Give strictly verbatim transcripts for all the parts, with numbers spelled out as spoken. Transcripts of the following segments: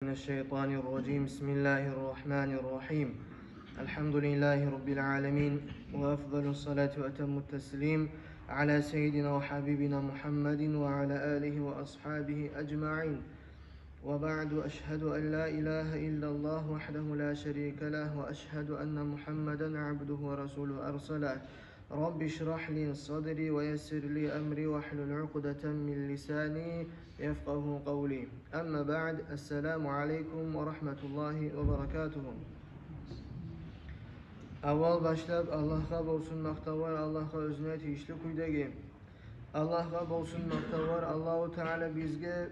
من الشيطان الرجيم. بسم الله الرحمن الرحيم. الحمد لله رب العالمين، وأفضل الصلاة وأتم التسليم على سيدنا وحبيبنا محمد وعلى آله وأصحابه أجمعين. وبعد، أشهد أن لا إله إلا الله وحده لا شريك له، وأشهد أن محمدا عبده ورسوله أرسله. رب اشرح لي صدري ويسر لي أمري واحلل عقدة من لساني يفقهوا قولي. أما بعد، السلام عليكم ورحمة الله وبركاته. Аввал башлап Аллагьгъа болсун макътавлар, Аллагьгъа, оьзюне тийишли кюйдеги. Аллагьгъа болсун макътавлар, Аллагьу Таала бизге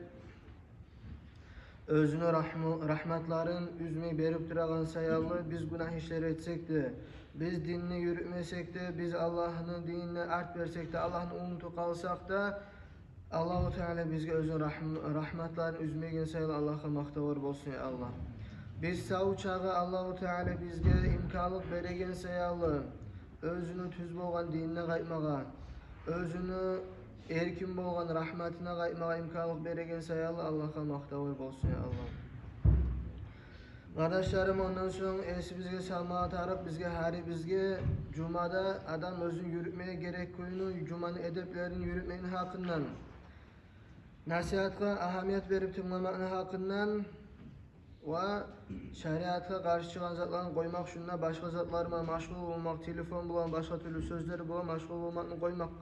оьзюню рагьму-, рагьматларын уьзмей берип турагъан саялы, биз гюнагь ишлер этсек де, биз динни юрютмесек де, биз Аллагьны динине арт берсек де, Аллагьны унутуп къалсакъ да, Аллагьу Таала бизге оьзюню рагьм-, рагьматларын уьзмеген саялы Аллагьгъа макътавлар болсун, я Аллагь. Биз сав чагъы Аллагьу Таала бизге имканлыкъ береген саялы, оьзюню тюз болгъан динине къайтмагъа, оьзюню эркин болгъан рагьматына къайтмагъа имканлыкъ береген саялы Аллагьгъа макътавлар болсун, я Аллагь. Къардашларым, ондан сонг эсибизге салмагъа тарыкъ бизге, гьарибизге, жумада адам оьзюн юрютмеге герек кюйню, жуманы эдеплерин юрютмекни гьакъындан, насигьатгъа агьамият берип тынгламакъны гьакъындан ва шариатгъа къаршы чыгъагъан затланы къоймакъ, шунда башгъа затлар булан машгъул болмакъ, телефон булан, башгъа тюрлю сёзлер булан машгъул болмакъны къоймакъ.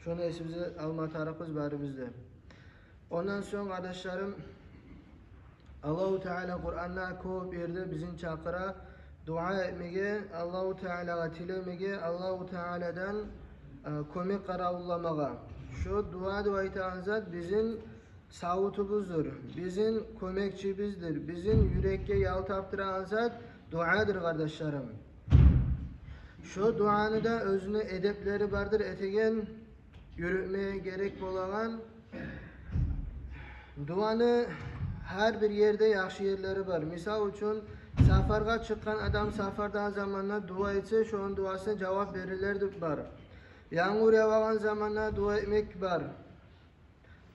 Шону эсибизге алма тарыкъбыз барыбыз да. Ондан сонг, къардашларым, Аллагьу Таала Къуранда кёп ерде бизин чакъыра дуа этмеге, Аллагьу Таалагъа тилемеге, Аллагьу Тааладан, э, кёмек къаравулламагъа. Шо дуа деп айтагъан зат бизин савутубуздур, бизин кёмекчибиздир, бизин юрекге ял таптырагъан зат дуадыр, къардашларым. Шо дуаны да оьзюню эдеплери бардыр этеген, юрютме герек болагъан. Дуаны гьар бир ерде яхшы ерлери бар. Мисал учун, сапаргъа чыкъгъан адам сапардагъы заманда дуа этсе, шону дуасына жавап берилер деп бар. Янгур явагъан заманда дуа этмек бар.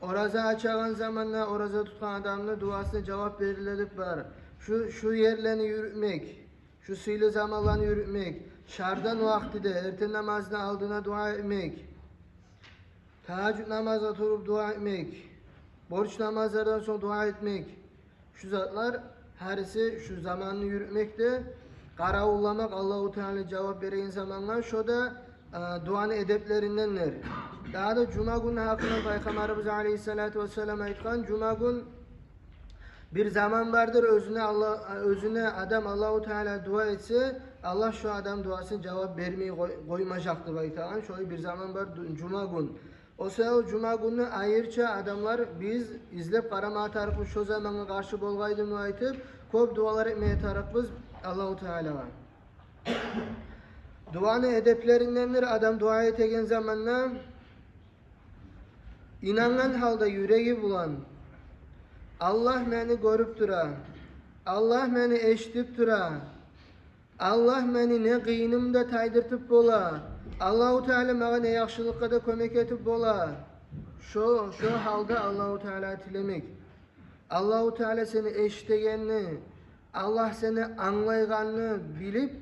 Ораза ачагъан заманда ораза тутгъан адамны дуасына жавап берилер деп бар. Шу, шу ерлени юрютмек, шу сыйлы заманланы юрютмек, шардан вакътиде, эртен намазны алдына дуа этмек, тагьажжуд намазгъа туруп дуа этмек, борч намазлардан сонг дуа этмек. Шу затлар, гьариси шу заманны юрютмекде, къаравулламакъ, Аллагьу Таала жавап береген замангъа, шо да, э, дуаны эдеплериндендир. Дагъы да жума гюнню гьакъында Пайхаммарыбыз алейгьиссалату вассалам айтгъан, жума гюн бир заман бардыр, оьзюне Аллагь, оьзюне адам Аллагьу Таала дуа этсе, Аллагь шо адам дуасына жавап бермей къой-, къоймажакъ деп айтагъан, шолай бир заман бар ду-, жума гюн. О саялы жума гюнню айрыча адамлар биз излеп къарамагъа тарыкъбыз, шо замангъа къаршы болгъайдым деп айтып, кёп дуалар этмеге тарыкъбыз Аллагьу Таалагъа. Дуаны эдеплериндендир, адам дуа этеген заманда инангъан гьалда юреги булан: «Аллагь мени гёрюп тура, Аллагь мени эшитип тура, Аллагь мени не къыйынымны да тайдыртып бола, Аллагьу Таала магъа не яхшылыкъгъа да кёмек этип бола». Шо, шо гьалда Аллагьу Таалагъа тилемек. Аллагьу Таала сени эшитегенни, Аллагь сени англайгъанны билип,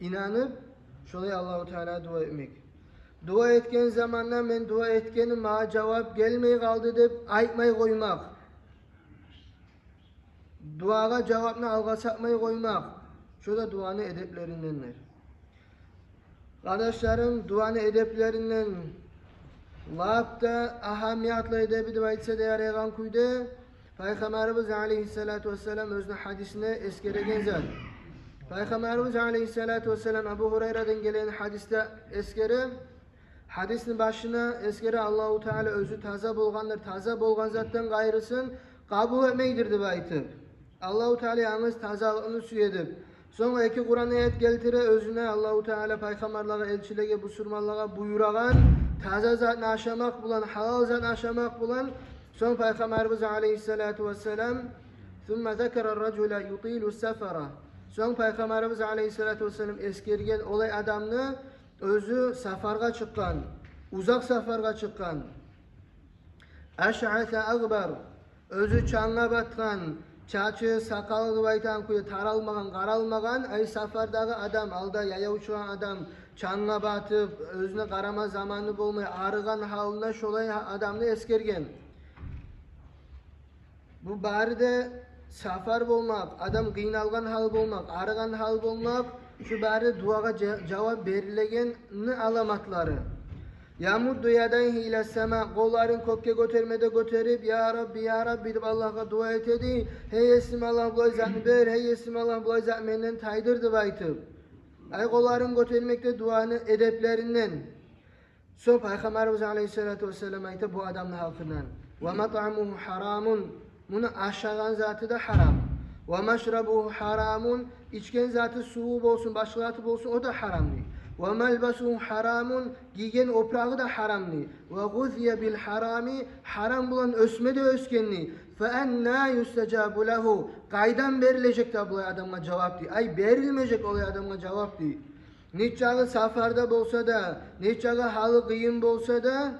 инанып, шолай Аллагьу Таалагъа дуа этмек. Дуа этген заманда «мен дуа этгеним магъа жавап гелмей къалды» деп айтмай къоймакъ. Дуагъа жавапны алгъасатмай къоймакъ, шо да дуаны эдеплериндендир. Къардашларым, дуаны эдеплеринден лап да агьамиятлы эдеби деп айтса да ярайгъан кюйде, Пайхаммарыбыз алейгьиссалату вассалам оьзюню гьадисинде эсгереген зат. Пайхаммарыбыз алейгьиссалату вассалам Абу Гьурайрадан гелген гьадисде эсгере, гьадисни башында эсгере, Аллагьу Таала оьзю таза болгъандыр, таза болгъан затдан къайрысын къабул этмейдир деп айтып. Аллагьу Таала янгыз тазалыкъны сюе деп. Сонг эки Къуран аят гелтире, оьзюне Аллагьу Таала пайхаммарлагъа, элчилеге, бусурманлагъа буюрагъан таза затны ашамакъ булан, гьалал затны ашамакъ булан. Сонг Пайхаммарыбыз алейгьиссалату вассалам, ثم ذكر الرجل يطيل السفر. Сонг Пайхаммарыбыз алейгьиссалату вассалам эсгерген олай адамны, оьзю сапаргъа чыкъгъан, узакъ сапаргъа чыкъгъан. أشعث أغبر, оьзю чангъа батгъан, чачы, сакъалы деп айтагъан кюйде таралмагъан, къаралмагъан, ай, сапардагъы адам, алда яяв учургъан адам, чангъа батып, оьзюне къарама заманы болмай, арыгъан гьалына шолай адамны эсгерген. Бу бары да сапар болмакъ, адам къыйналгъан гьал болмакъ, арыгъан гьал болмакъ, шу бары да дуагъа жа-, жавап берилегенни аламатлары. Ямудду ядайгьи ила сама, къолларын кёкге гётерме де гётерип, «Я Рабби, я Рабби» деп Аллагьгъа дуа этеди. «Гьей Есим Аллагь, булай затны бер, гьей Есим Аллагь, булай зат менден тайдыр» деп айтып. Ай, къолларын гётермек де дуаны эдеплеринден. Сонг Пайхаммарыбыз алайгьиссалату вассалам айта бу адамны гьакъындан: «Ва матъамугьу гьарамун», муну ашагъан заты да гьарам. «Ва машрабугьу гьарамун», ичген заты, суву болсун, башгъа заты болсун, о да гьарам дей. «Ва малбасугьу гьарамун», гийген опурагъы да гьарам дей. «Ва гъузия бил гьарами», гьарам булан оьсме де оьсген дей. «Фа анна юстажабу лагьу», къайдан берилежек де булай адамгъа жавап дей. Ай, берилмежек олай адамгъа жавап дей. Нечакъы сапарда болса да, нечакъы гьалы къыйын болса да,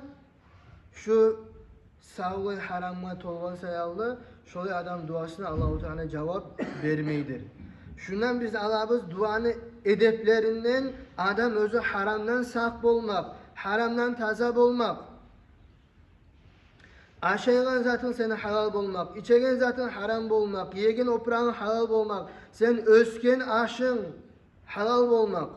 шу савлай гьарамгъа толгъан саялы, шолай адам дуасына Аллагьу Таала жавап бермейдир. Шундан биз алабыз дуаны эдеплеринден адам оьзю гьарамдан сакъ болмакъ, гьарамдан таза болмакъ. Ашайгъан затынг сени гьалал болмакъ, ичеген затынг гьарам болмакъ, йиген опурагъынг гьалал болмакъ, сен оьсген ашынг гьалал болмакъ.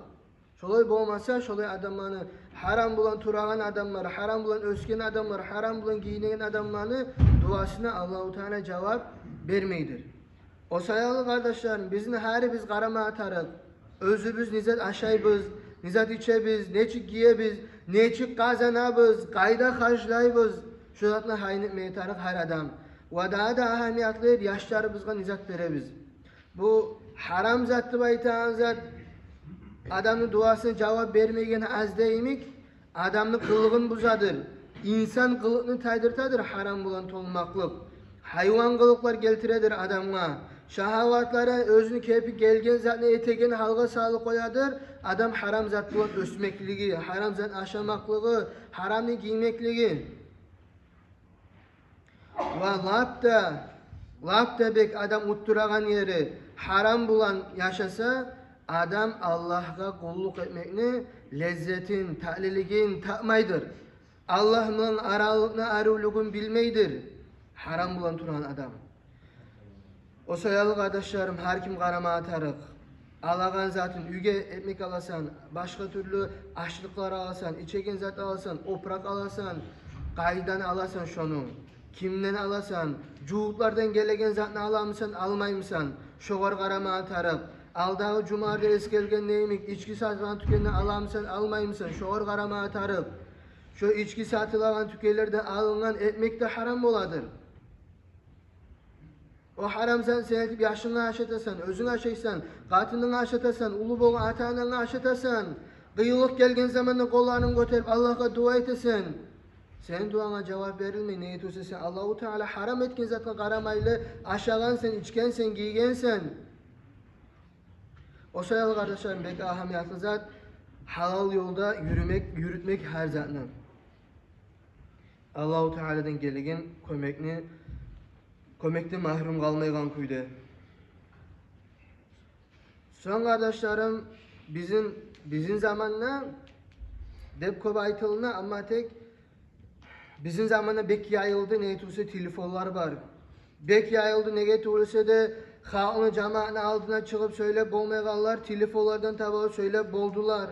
Шолай болмаса, шолай адамланы, гьарам булан турагъан адамлар, гьарам булан оьсген адамлар, гьарам булан гийинеген адамланы дуасына Аллагьу Таала жавап бермейдир. О саялы, къардашларым, бизин гьарибиз къарама тарыкъ. Оьзюбюз не зат ашайбыз, не зат ичебиз, нечик гиебиз, нечик къазанабыз, къайда харжлайбыз, шо затны гьайын этме тарыкъ гьар адам. Ва дагъы да агьамиятлы, яшларыбызгъа не зат беребиз. Бу гьарам зат деп айтагъан зат адамны дуасына жавап бермейген аз да йимик, адамны къылыгъын бузадыр. Инсан къылыкъны тайдыртадыр гьарам булан толмакълыкъ. Гьайван къылыкълар гелтиредир адамгъа. Шагьаватлары оьзюню кепи гелген затны этеген гьалгъа салып къоядыр. Адам гьарам зат булан оьсмеклиги, гьарам зат ашамакълыгъы, гьарамны гиймеклиги. Ва лап да, лап да бек адам утдурагъан ери гьарам булан яшаса, адам Аллагьгъа къуллукъ этмекни леззетин, татлилигин тапмайдыр. Аллагь булан аралыкъны арувлугъун билмейдир гьарам булан турагъан адам. О саялы, къардашларым, гьар ким къарама тарыкъ. Алагъан затын, уьйге экмек аласан, башгъа тюрлю ашлыкълар аласан, ичеген зат аласан, опуракъ аласан, къайдан аласан шону? Кимден аласан? Жугьутлардан гелеген затны аламысан, алмаймысан? Шогъар къарама тарыкъ. Алдагъы жумаларда эсгерген йимик, ички сатылагъан тюкенден аламысан, алмаймысан? Шогъар къарама тарыкъ. Шо ички сатылагъан тюкенлерден алынгъан экмек де гьарам боладыр. О гьарам затны сен этип яшынга ашатасан, оьзюнг ашайсан, къатынынга ашатасан, уллу болгъан ата-ананга ашатасан. Къыйынлыкъ гелген заманда къолларынг гётерип Аллагьгъа дуа этесен. Сени дуанга жавап берилмей, неге тюгюл де сен Аллагьу Таала гьарам этген затгъа къарамайлы ашагъансан, ичгенсен, гийгенсен. О саялы, къардашларым, бек агьамиятлы зат гьалал ёлда юрюмек, юрютмек гьар затны. Аллагьу Тааладан гелеген кёмекни, кёмекден магьрюм къалмайгъан кюйде. Сонг, къардашларым, бизин, бизин заманда деп кёп айтылына, амма тек бизин заманда бек яйылды, неге тюгюл де телефонлар бар. Бек яйылды, неге тюгюл де халкъны, жамаатны алдына чыгъып сёйлеп болмайгъанлар телефонлардан таба сёйлеп болдулар.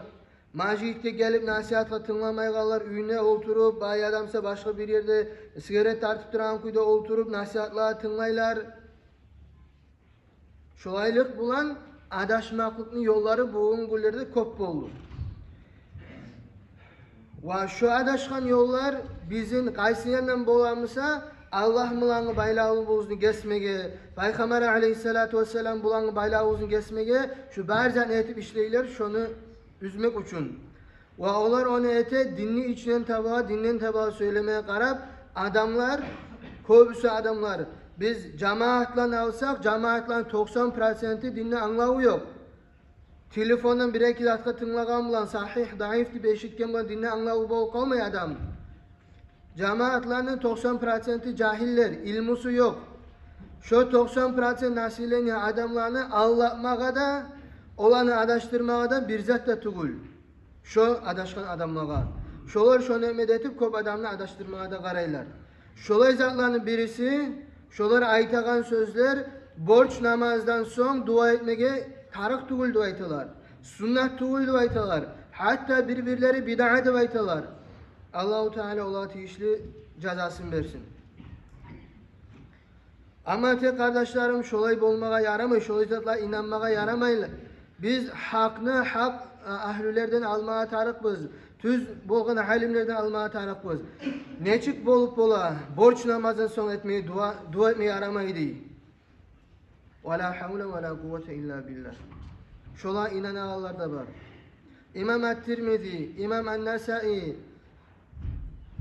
Межитге гелип насигьатгъа тынгламайгъанлар уьюнде олтуруп, бай адам буса башгъа бир ерде сигарет тартып турагъан кюйде олтуруп насигьатлагъа тынглайлар. Шолайлыкъ булан адашмакълыкъны ёллары бугюн гюнлерде кёп болду. Ва шо адашгъан ёллар бизин къайсы яндан боламыса, Аллагь булангъы байлавубузну гесмеге, Пайхаммар алейгьиссалату вассалам булангъы байлавубузну гесмеге, шо бар затны этип ишлейлер, шону уьзмек учун. Ва олар ону эте динни ичинден таба, динден таба сёйлемеге къарап, адамлар, кёбюсю адамлар, биз жамаатланы алсакъ, жамаатланы токъсан проценти динни англаву ёкъ. Телефондан бир-эки затгъа тынглагъан булан, сагьигь, даиф деп эшитген булан динни англаву болуп къалмай адам. Жамаатланы токъсан проценти жагьиллер, илмусу ёкъ. Шо токъсан процент население адамланы алдатмагъа да, оланы адашдырмагъа да бир зат да тюгюл. Шо адашгъан адамлагъа. Шолар шону эме де этип, кёп адамны адашдырмагъа да къарайлар. Шолай затланы бириси, шолар айтагъан сёзлер, борч намаздан сонг дуа этмеге тарыкъ тюгюл деп айталар. Суннат тюгюл деп айталар. Гьатта бир-бирлери бидъа деп айталар. Аллагьу Таала олагъа тийишли жазасын берсин. Амма тек, къардашларым, шолай болмагъа ярамай, шолай затлагъа инанмагъа ярамай. Биз гьакъны гьакъ, а, агьлюлерден алмагъа тарыкъбыз, тюз болгъан алимлерден алмагъа тарыкъбыз. Нечик болуп бола, борч намаздан сонг этмей дуа, дуа этмей ярамай дей. Ва ла гьавла ва ла къуввата илла биллагь. Шолагъа инанагъанлар да бар. Имам ат-Тирмизи, имам ан-Насаи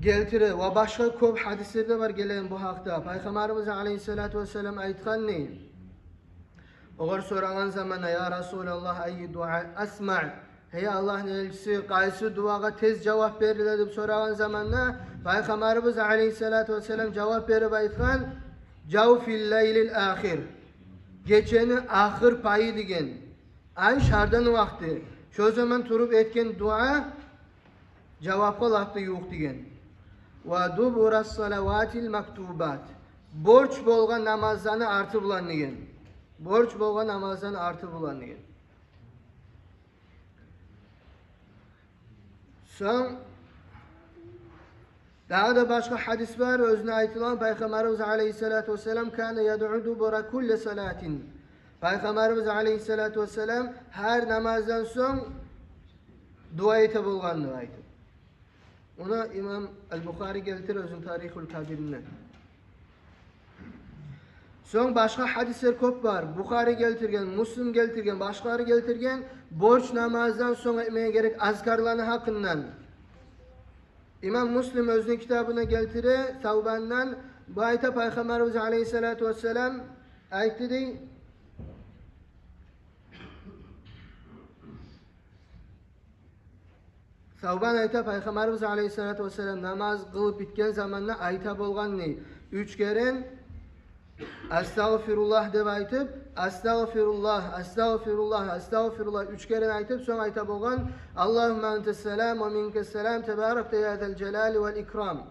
гелтире ва башгъа кёп гьадислер де бар гелеген бу гьакъда. Пайхаммарыбыз алайгьиссалату вассалам айтгъан дей. Огъар сорагъан заманда: «Я Расулаллагь, айю дуа асмаъ?» «Гьей Аллагьны элчиси, къайсы дуагъа тез жавап бериле?» — деп сорагъан заманда, Пайхаммарыбыз алайгьиссалату вассалам жавап берип айтгъан: «Жавфил лайлил ахир». Гечени ахыр пайы деген. Ай, шардан вакъти. Шо заман туруп этген дуа жавапгъа лап да ювукъ деген. «Ва дубура салаватил мактубат». Борч болгъан намазланы арты булан деген. Борч болгъан намазланы арты булан деген. Сонг дагъы да башгъа гьадис бар, оьзюнде айтылгъан, Пайхаммарыбыз алайгьиссалату вассалам: «Кана ядъу дубура кулли салатин». Пайхаммарыбыз алайгьиссалату вассалам гьар намаздан сонг дуа эте болгъан деп айтып. Ону имам ал-Бухари гелтире оьзюню Тарихул Кабиринде. Сонг башгъа гьадислер кёп бар. Бухари гелтирген, Муслим гелтирген, башгъалар гелтирген борч намаздан сонг этмеге герек азкарланы гьакъындан. Имам Муслим оьзюню китабында гелтире, Савбандан, бу айта: Пайхаммарыбыз алайгьиссалату вассалам айтды дей. Савбан айта: Пайхаммарыбыз алайгьиссалату вассалам намаз къылып битген заманда айта болгъан дей, уьч керен «Астагъфируллагь» деп айтып, «Астагъфируллагь, астагъфируллагь, астагъфируллагь» уьч керен айтып, сонг айта болгъан: «Аллагьумма антас салам ва минкас салам, табаракта я зал жалали вал икрам».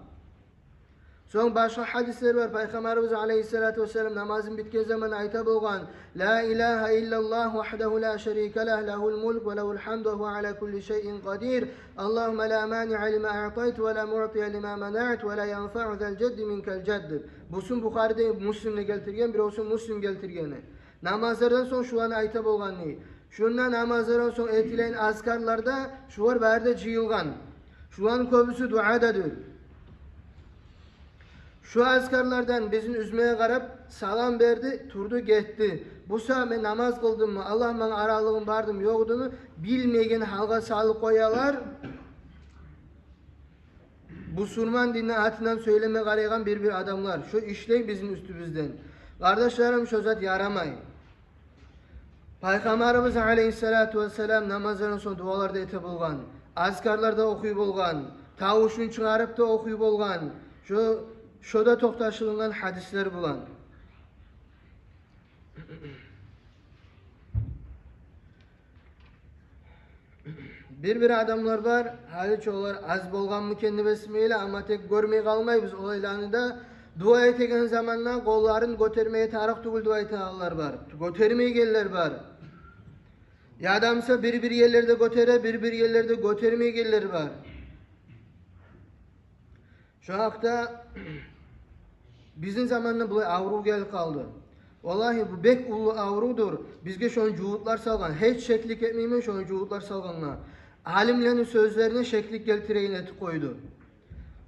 Сонг башгъа гьадислер бар. Пайхаммарыбыз алайгьиссалату вассалам намазын битген заман айта болгъан: «Ла илагьа иллаллагь вагьдагьу ла шарика лагь, лагьул мулк ва лагьул гьамду ва гьува ала кулли шайин къадир. Аллагьумма ла маниъа лима аътайта ва ла муътия лима манаъта ва ла янфаъу зал жадди минкал жадд». Бусун Бухари де, Муслим де гелтирген, биревсю Муслим гелтиргени. Намазлардан сонг шуланы айта болгъан дей. Шунда намазлардан сонг этилеген азкарларда шулар бары да жыйылгъан. Шуланы кёбюсю дуададыр. Шу азкарлардан бизин уьзмеге къарап салам берди, турду, гетди. Буса мен намаз къылдыммы, Аллагь мангъа аралыгъым бардымы, ёкъдуму билмеген гьалгъа салып къоялар. Бусурман динни атындан сёйлеме къарайгъан бир-бир адамлар. Шо ишлей бизин уьстюбюзден. Къардашларым, шо зат ярамай. Пайхаммарыбыз алайгьиссалату вассалам намазлардан сонг дуалар да эте болгъан, азкарлар да охуй болгъан, тавушун чыгъарып да охуй болгъан. Шо, шо да токъташылынгъан гьадислер булан. Бир-бир адамлар бар, гьали чи олар аз болгъанмы экен деп эсиме геле, амма тек гёрмей къалмайбыз олайланы да. Дуа этеген заманда къолларын гётермеге тарыкъ тюгюл деп айтагъанлар бар. Гётермейгенлер бар. Яда буса бир-бир ерлерде гётере, бир-бир ерлерде гётермейгенлер бар. Шо гьакъда бизин заманда булай аврув гелип къалды. Валлагьи, бу бек уллу аврувдур. Бизге шону жугьутлар салгъан. Гьеч шеклик этмеймен шону жугьутлар салгъангъа. Алимлени сёзлерине шеклик гелтирейин этип къойду.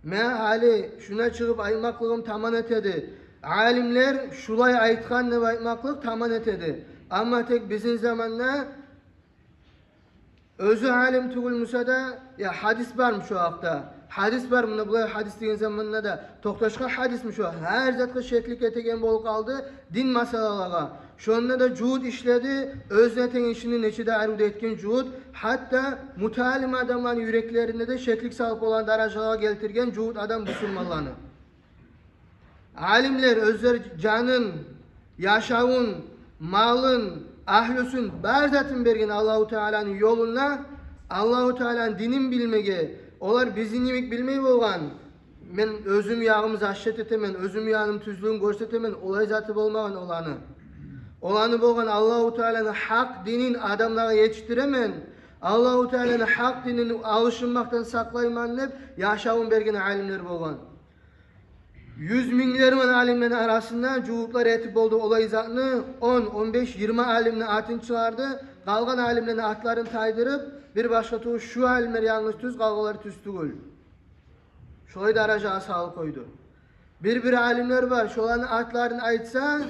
Мен гьали шуна чыгъып айтмакълыгъым таман этеди. Алимлер шулай айтгъан деп айтмакълыкъ таман этеди. Амма тек бизин заманда оьзю алим тюгюл буса да, я, гьадис бармы шо гьакъда? Гьадис бар, муна булай гьадис деген заманда да, токъташгъан гьадисми шо? Гьар затгъа шеклик этеген болуп къалды дин масъалалагъа. Шонда да жугьут ишледи, оьзюне тенг ишини нече де арив этген жугьут, гьатта муталим адамланы юреклеринде де шеклик салып болагъан даражалагъа гелтирген жугьут адам бусурманланы. Алимлер оьзлер жанын яшавун, малын, агьлюсюн, бар затын берген Аллагьу Тааланы ёлуна, Аллагьу Тааланы динин билмеге. Олар бизин йимик билмей болгъан. Мен оьзюм ягъым защита этемен, оьзюм ягъым тюзлюгюн гёрсетемен, олай заты болмагъан оланы. Оланы болгъан Аллагьу Тааланы гьакъ динин адамлагъа етишдиремен, Аллагьу Тааланы гьакъ динин алышынмакъдан сакълайман деп яшавун берген алимлер болгъан. Юз минглер мен алимлени арасында жугьутлар этип болду олай затны, он, он беш, йигирма алимни атын чыгъарды, къалгъан алимлени атларын тайдырып, бир башгъа тюгюл, шу алимлер янгыз тюз, къалгъанлар тюз тюгюл. Шолай даражагъа салып къойду. Бир-бир алимлер бар, шоланы атларын айтса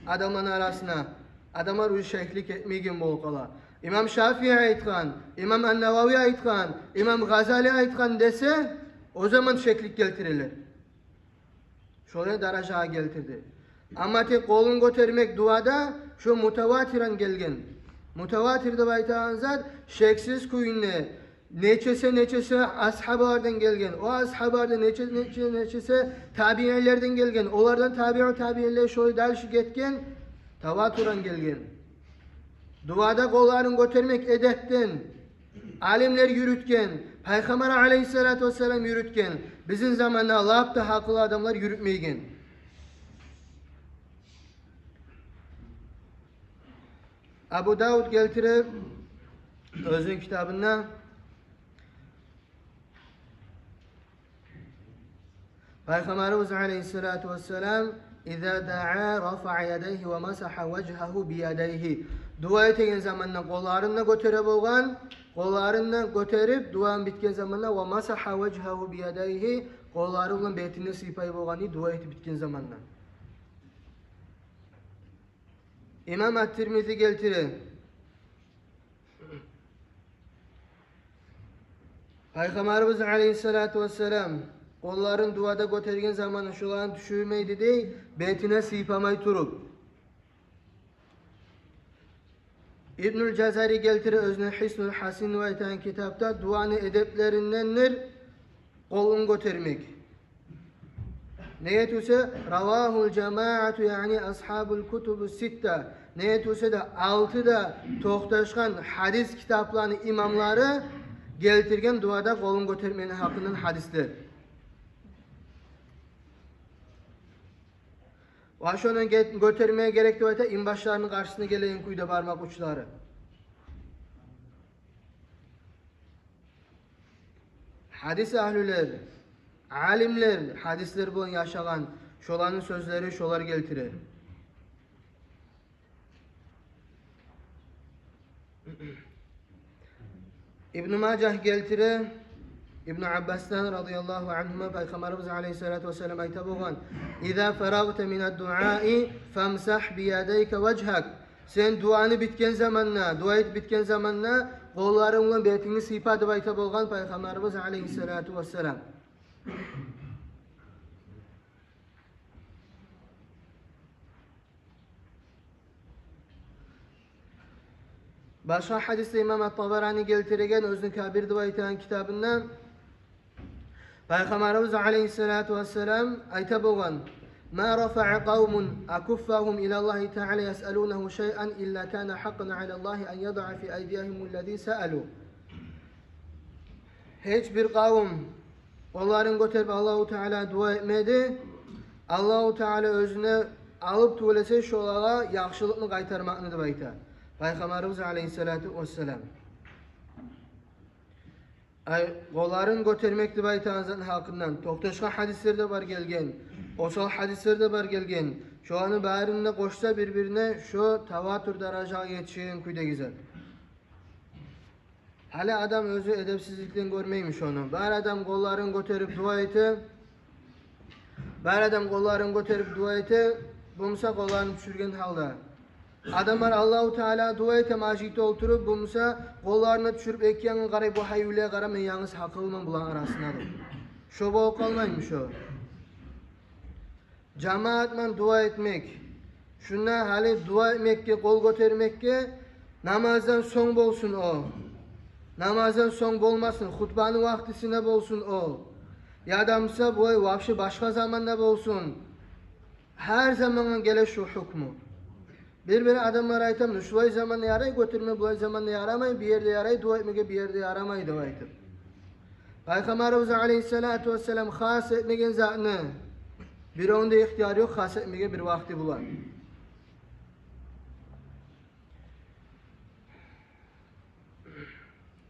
адамланы арасына, адамлар уьйшеклик этмейген болуп къала. Имам Шафии айтгъан, имам Ан-Навави айтгъан, имам Гъазали айтгъан десе, о заман шеклик гелтирелер. Шолай даражагъа гелтирди. Амма тек къолун гётермек дуада шо мутаватиран гелген. Мутаватир деп айтагъан зат шексиз кюйде нечесе-нечесе асгьабалардан гелген. О асгьабалардан нече-нече-нечесе табиинлерден гелген. Олардан табиин табиинлер шолай дальше гетген, таватуран гелген. Дуада къолларын гётермек эдепден, алимлер юрютген, Пайхаммар алейгьиссалату вассалам юрютген, бизин заманда лап да гьакъыллы адамлар юрютмейген. Абу Давуд гелтире оьзюню китабында, Пайхаммарыбыз алейгьиссалату вассалам: «Иза даа рафаа ядайгьи ва масагьа важгьагьу биядайгьи». Дуа этеген заманда къолларын да гётере болгъан, къолларын да гётерип, дуаны битген заманда, «ва масагьа важгьагьу биядайгьи», къоллары булан бетин де сыйпай болгъан дей, дуа этип битген заманда. Имам Ат-Тирмизи гелтире. Пайхаммарыбыз алейгьиссалату вассалам къолларын дуада гётерген заманы шоланы тюшюрмей эди дей, бетине сыйпамай туруп. Ибнул Жазари гелтире оьзюню Гьиснул Гьасин деп айтагъан китапда дуаны эдеплериндендир къолун гётермек. Неге тюгюл де, равагьул жамаату, яни асгьабул кутубу ситта. Неге тюгюл де, алты да токъташгъан гьадис китапланы имамлары гелтирген дуада къолун гётермекни гьакъындан гьадислер. Ва шону гет-, гётермеге герек деп айта, инбашларыны къаршысына гелеген кюйде бармакъ учлары. Гьадис агьлюлер, алимлер, гьадислер булан яшагъан, шоланы сёзлери шолар гелтире. Ибну Мажагь гелтире, Ибну Аббасдан радияллагьу ангьума, Пайхаммарыбыз алейгьиссалату вассалам айта болгъан: «Иза фарагъта минад дуаи фамсагь биядайка важгьак». Сен дуаны битген заманда, дуа этип битген заманда, къолларынг булан бетингни сыйпа деп айта болгъан Пайхаммарыбыз алейгьиссалату вассалам. Башгъа гьадисде имам Ат-Табарани гелтиреген оьзюню Кабир деп айтагъан китабында, Пайхаммарыбыз алейгьиссалату вассалам айта болгъан: «Ма рафаа къавмун акуффагьум илаллагьи таала ясъалунагьу шайъан илла кана гьакъкъан алаллагьи ан ядаа фи айдигьимуллази саалу». Гьеч бир къавум къолларын гётерип Аллагьу Таала дуа этмеди, Аллагьу Таала оьзюне алып тюгюл эсе шолагъа яхшылыкъны къайтармакъны деп айта Пайхаммарыбыз алейгьиссалату вассалам. Ай, къолларын гётермек деп айтагъан затны гьакъындан токъташгъан гьадислер де бар гелген, осал гьадислер де бар гелген. Шоланы барын да къошса бир-бирине, шо таватур даражагъа етишеген кюйдеги зат. Гьали адам оьзю эдепсизликден гёрмейми шону? Бар адам къолларын гётерип дуа эте, бар адам къолларын гётерип дуа эте, болмаса къолларын тюшюрген гьалда. Адамлар Аллагьу Таалагъа дуа эте межитде олтуруп, болмаса къолларын тюшюрюп эки янгъа къарай, бу гьайванлагъа къара, мен янгыз гьакъыллыман буланы арасында деп. Шо болуп къалмаймы шо? Жамаат булан дуа этмек. Шунда гьали дуа этмекге, къол гётермекге намаздан сонг болсун о. Намаздан сонг болмасын, хутбаны вакътисинде болсун о. Яда буса булай вообще башгъа заманда болсун. Гьар замангъа геле шу гьукму. Бир-бир адамлар айта: «Муна шулай заманда ярай гётерме, булай заманда ярамай, бир ерде ярай дуа этмеге, бир ерде ярамай», – деп айтып. Пайхаммарыбыз алейгьиссалату вассалам хас этмеген затны, биревню де ихтияры ёкъ хас этмеге бир вакъти булан.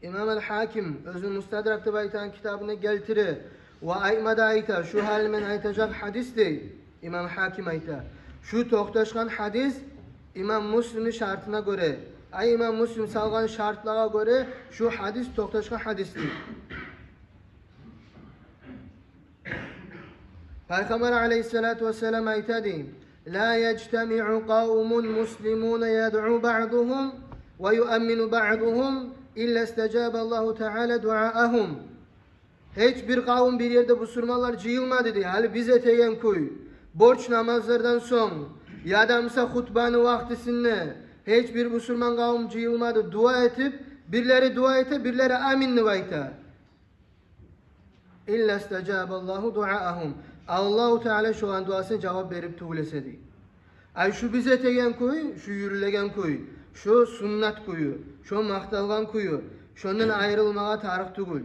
Имам аль-Гьаким оьзюню «Мустадрак» деп айтагъан китабында гелтире ва айтма да айта, шу гьали мен айтажакъ гьадис, дей, имам Гьаким айта, шу токъташгъан гьадис имам Муслимни шартына гёре, ай, имам Муслим салгъан шартлагъа гёре шу гьадис токъташгъан гьадис, дей. Пайхаммар алейгьиссалату вассалам айта, дей: «Ла яжтамиъу къавмун муслимуна ядъу баъдугьум ва юаммину баъдугьум илла стажаба Аллагьу таала дуаагьум». Гьеч бир къавум, бир ерде бусурманлар жыйылмады, дей, гьали биз этеген кюй, борч намазлардан сонг яда буса хутбаны вакътисинде гьеч бир бусурман къавум жыйылмады дуа этип, бирлери дуа эте, бирлери «амин» деп айта. «Илла стажаба Аллагьу дуаагьум». Аллагьу таала шоланы дуасына жавап берип тюгюл эсе, дей. Ай, шу биз этеген кюй, шу юрюлеген кюй, шу суннат кюю, шу макъталгъан кюю, шондан айрылмагъа тарыкъ тюгюл.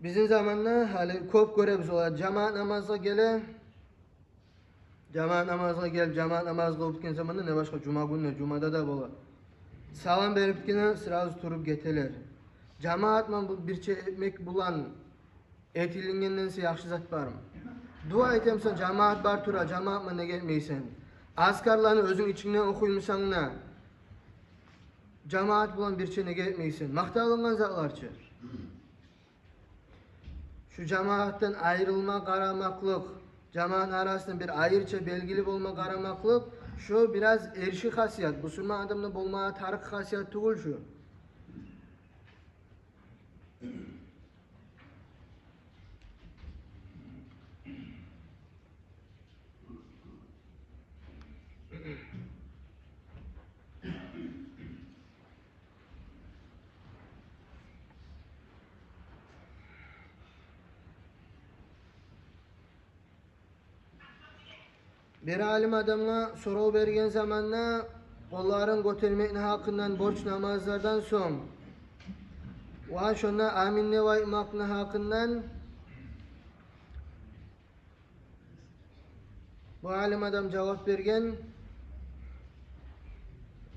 Бизин заманда гьали кёп гёребиз, олар жамаат намазгъа геле, жамаат намазгъа гелип, жамаат намаз къылып битген заманда, не башгъа жума гюнде, жумада да бола, салам берип битгенде сразу туруп гетелер. Жамаат булан бу бирче этмек булан этилингенден эсе яхшы зат бармы? Дуа этемисен, жамаат бар тура, жамаат булан неге этмейсен? Азкарланы оьзюнг ичингден охуймусан да, жамаат булан бирче неге этмейсен? Макъталынгъан затлар чы. Шу жамаатдан айрылма къарамакълыкъ, жамаатны арасында бир айрыча белгили болма къарамакълыкъ, шу бираз эрши хасият, бусурман адамда болмагъа тарыкъ хасият тюгюл шу. Бир алим адамгъа сорав берген заманда къолларын гётермекни гьакъындан борч намазлардан сонг ва шонда «амин» деп айтмакъны гьакъындан, бу алим адам жавап берген: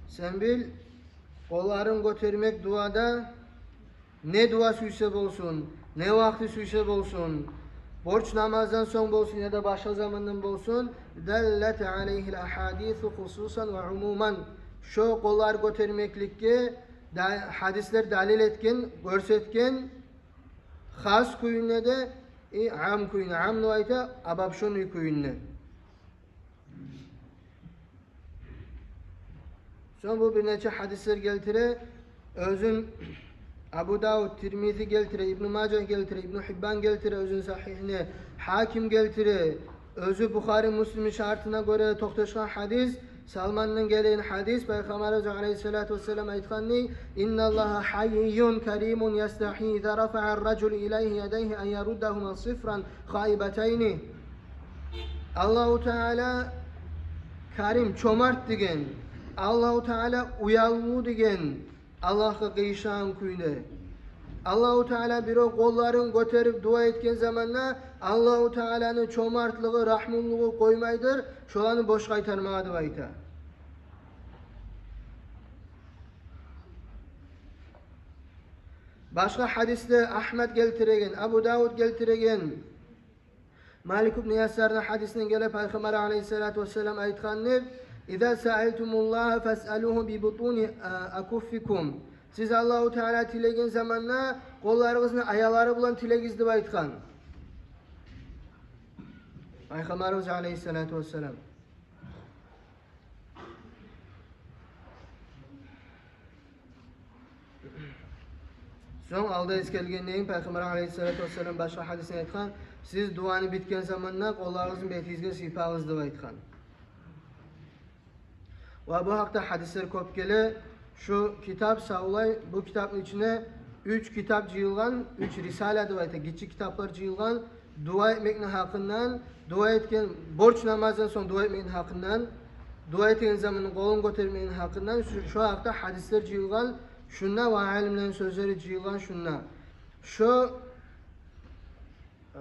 «Сен бил, къолларын гётермек дуада, не дуа сюйсе болсун, не вакъти сюйсе болсун, борч намаздан сонг болсун яда башгъа замандан болсун, даллат алайгьил агьадису хусусан ва умуман». Шо къоллар гётермекликге да-, гьадислер далил этген, гёрсетген, хас кюйюнде де, и, ам кюйюнде, ам деп айта обобщённый кюйюнде. Сонг бу бир нече гьадислер гелтире, оьзюн Абу Давуд, Тирмизи гелтире, Ибну Мажа гелтире, Ибну Гьиббан гелтире оьзюн сагьигьинде, Гьаким гелтире, оьзю Бухари, Муслимни шартына гёре токъташгъан гьадис, Салмандан гелген гьадис, Пайхаммарыбыз алайгьиссалату вассалам айтгъан: «Инналлагьа гьаййун каримун ястагьи иза рафаъа ар-ражулу илайгьи ядайгьи ан яруддагьума сифран хаибатайни». Аллагьу Таала карим, чомарт деген, Аллагьу Таала уялгъан деген, Аллагьгъа къыйышагъан кюйде. Аллагьу Таала бирев къолларын гётерип дуа этген заманда, Аллагьу Тааланы чомартлыгъы, рагьмулулугъу къоймайдыр шоланы бош къайтармагъа деп айта. Башгъа гьадисде Агьмад гелтиреген, Абу Давуд гелтиреген, Малик ибн Ясарны гьадисинден геле, Пайхаммар алайгьиссалату вассалам айтгъан: «Иза саалтумуллагьа фасъалугьу би бутуни, а, акуффикум». Сиз Аллагьу Таала тилеген заманда къолларыгъызны аялары булан тилегиз деп айтгъан Пайхаммарыбыз алайгьиссалату вассалам. Сонг алда эсгерилгендейин, Пайхаммар алайгьиссалату вассалам башгъа гьадисинде айтгъан: «Сиз дуаны битген заманда къолларыгъызны бетигизге сыйпагъыз», – деп айтгъан. Ва бу гьакъда гьадислер кёп геле. Шу китап савлай, бу китапны ичине Уьч китап жыйылгъан, уьч рисала деп айта, гиччи китаплар жыйылгъан, дуа этмекни гьакъындан, дуа этген, борч намаздан сонг дуа этмекни гьакъындан, дуа этген заманда къолун гётермекни гьакъындан, шо, шо гьакъда гьадислер жыйылгъан шунда ва алимлени сёзлери жыйылгъан шунда. Шо э,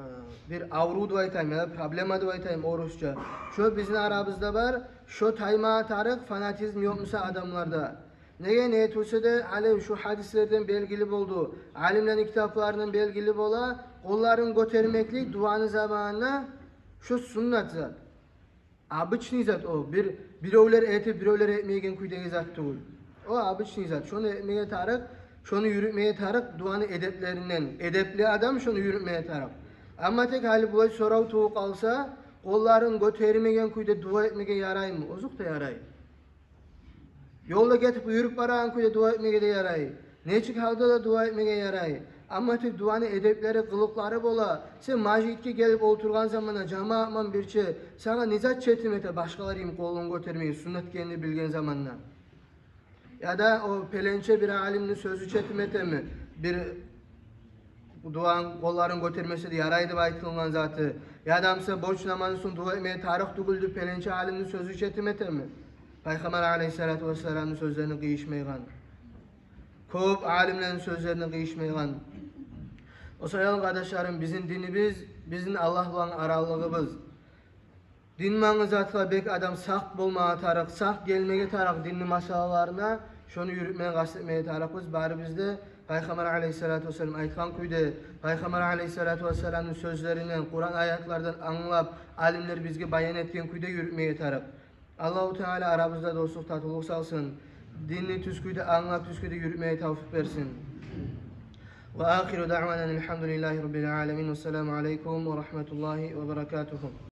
бир аврув деп айтайым, яда проблема деп айтайым орусча. Шо бизин арабызда бар, шо таймагъа тарыкъ, фанатизм ёкъ буса адамларда. Неге, не тюгюл де, гьали шо гьадислерден белгили болду, алимлени китапларындан белгили бола, къолларын гётермеклик дуаны заманында шо суннат зат. Обычный зат о. Бир, биревлер этип, биревлер этмейген кюйдеги зат тюгюл. О обычный зат. Шону этмеге тарыкъ, шону юрютмеге тарыкъ дуаны эдеплеринден. Эдепли адам шону юрютмеге тарыкъ. Амма тек гьали булай сорав тувуп къалса, къолларын гётермеген кюйде дуа этмеге яраймы? Озокъда, ярай. Ёлда гетип, юрюп барагъан кюйде дуа этмеге де ярай. Нечик гьалда да дуа этмеге ярай. Амма тек дуаны эдеплери, къылыкълары бола. Сен межитге гелип олтургъан заманда жамаатман бирче, сагъа не зат четим эте башгъалар йимик къолун гётермеге, суннат экенни билген заманда? Яда о пеленче бир алимни сёзю четим этеми? Бир дуаны къолларын гётермесе де ярай деп айтылгъан заты. Яда буса борч намаздан сонг дуа этмеге тарыкъ тюгюл деп пеленче алимни сёзю четим этеми? Пайхаммар алейгьиссалату вассаламны сёзлерине къыйышмайгъан. Кёп алимлени сёзлерине къыйышмайгъан. О саялы, къардашларым, бизин динибиз, бизин Аллагь булан аралыгъыбыз. Дин мангъы затгъа бек адам сакъ болмагъа тарыкъ, сакъ гелмеге тарыкъ динни масъалаларына, шону юрютмеге къаст этмеге тарыкъбыз барыбыз да. Пайхаммар алейгьиссалату вассалам айтгъан кюйде, Пайхаммар алейгьиссалату вассаламны сёзлеринден, Къуран аятлардан англап, алимлер бизге баян этген кюйде юрютмеге тарыкъ. Аллагьу Таала арабызда дослукъ, татывлукъ салсын. Динни тюз кюйде англап, тюз кюйде юрютмеге тавфикъ берсин. Ва ахиру даъвана анил гьамдулиллагьи раббил аламин. Вассаламу алейкум ва рагьматуллагьи ва баракатугьу.